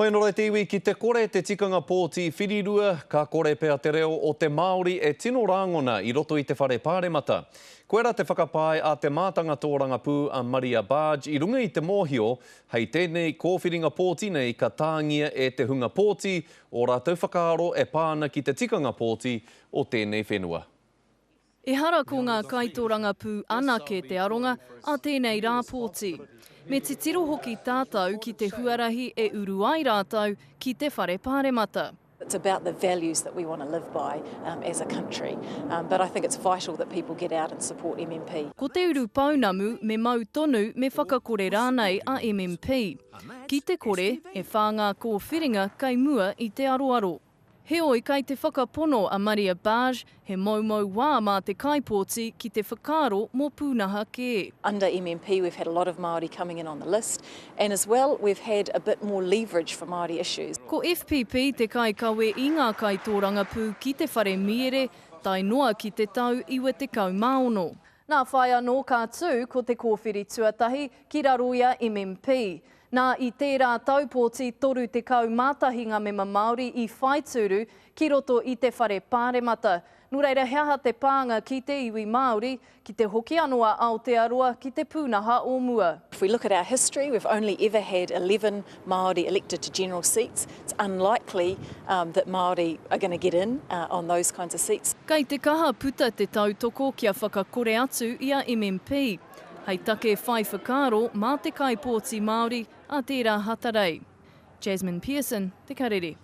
Hoi anō e te iwi, ki te kore te tikanga pōti whirirua, ka kore pea te reo o te Māori e tino rāngona i roto i te whare pāremata. Koirā te whakapae a te mātanga tōrangapū a Maria Barge i runga i te mōhio, hei tēnei kōwhiringa pōti nei ka tāngia e te hunga pōti ō rātou whakaaro e pā ana ki te tikanga pōti o tēnei whenua. Ehara ko ngā kaitōrangapū anake te aronga a tēnei rā pōti. Me titiro hoki tātou ki te huarahi e uru ai rātou ki te Whare Pāremata. It's about the values that we want to live by as a country but I think it's vital that people get out and support MMP. Ko te urupounamu me mau tonu me whakakore rānei a MMP. Ki te kore, e whā ngā kōwhiringa kei mua i te aroaro. Heoi, kai te whakapono a Maria Barge, he moumou wā mā te kaipōti ki te whakaaro mō pūnaha kē. Under MMP we've had a lot of Māori coming in on the list and as well we've had a bit more leverage for Māori issues. Ko FPP te kaikawe i ngā kaitōrangapū ki te whare miere tae noa ki te tau 96. Nā whai anō ka tū ko te kōwhiri tuatahi ki raro i a MMP. Nā, i tērā tau pōti 31 ngā mema Māori i whai tūru ki roto i te Whare Pāremata. Nō reira he aha te pānga ki te iwi Māori, ki te hoki anō a Aotearoa ki te pūnaha o mua? If we look at our history, we've only ever had 11 Māori elected to general seats. It's unlikely that Māori are going to get in on those kinds of seats. Kei te kaha puta te tautoko kia whakakore atu i a MMP. Hei take whai whakaaro mā te kaipōti Māori a tērā Hatarei. Jasmine Pearson, Te Karere.